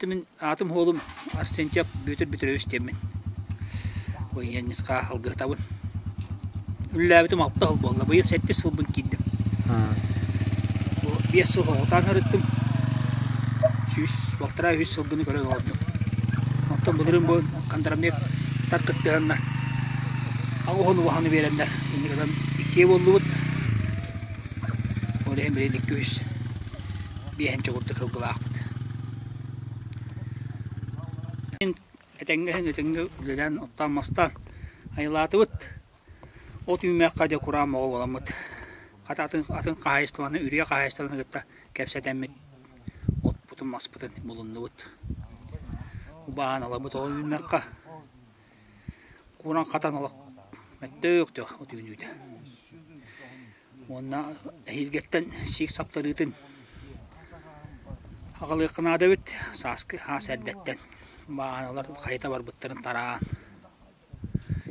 Мин аатым уолум Арсентьев Бүөтүр Петрович диэммин. Бу Яннисха алгыһытабын. Үлэлээбитим алта сыл буолла. Быйыл сэттис сылбын киирдим. Бу 5 сыл оҕотаан ырыттым. 100 1,5 үс сылгыны көрөн олордум. Оттон былырыын бу Хандрамектар кыттыһаннар аҕыс улаханы биэрэннэр инникитин иккиэ буоллубут. Ол иһин билигин 200 биэһинчэ курдук сылгылаахпыт. Этэҥҥэ иһин этэҥҥэ үлэлээн оттоон-мастаан айылаатыбыт. От үүммэххэ дьэ кураан моҕо буоламмыт. Хата атын, атын хаһаайыстыбаны, үрүйэ хаһаайыстыбаны кытта кэпсэтэммит отпутун-маспытын булуннубут. Убаан алабыт ол үүммэххэ кууран хатан олох мөттөөх от үүнүүтэ. Уонна эһиилгэттэн сиик саптарыытын аҕалыахха наада эбит. Сааскы хаас эрдэттэн бааһыналар хайыта барбыттарын тараан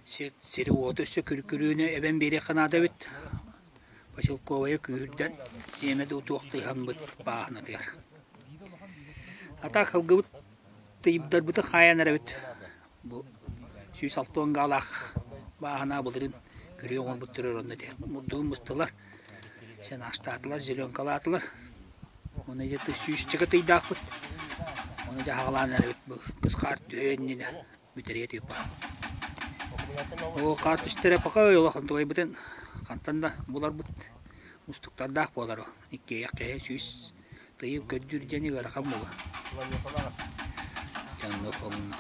сир сири-уоту өссө күрүөнү эбэн биэриэххэ наада эбит. Поселковайы күүһүрдэн сиэмэ дуу туох тыаһаммыт бааһынатыгар. А так сылгыбыт тыйдарбытын хаайан эрэбит. Бу 160 гаалаах бааһына былырыын күрүө оҥорбуттар онно ити мурдугун быстылар, сенажтаатылар, зеленкалаатылар. Уонна дьэ сүүсчэкэ тыйдаахпыт. Ону дьэ аҕалаан эрэбит бу кыс хаар түһүө иннинэ бүтэриэ тыыппа. Оо, хаар түстэрэ пока улахан тубайбытын хантан да буларбыт мустуктардаах буолар ол. Иккиэйэх киһи сүүс тыйы көрдүүр диэн ыарахан буолуо. Дьоннук олунна.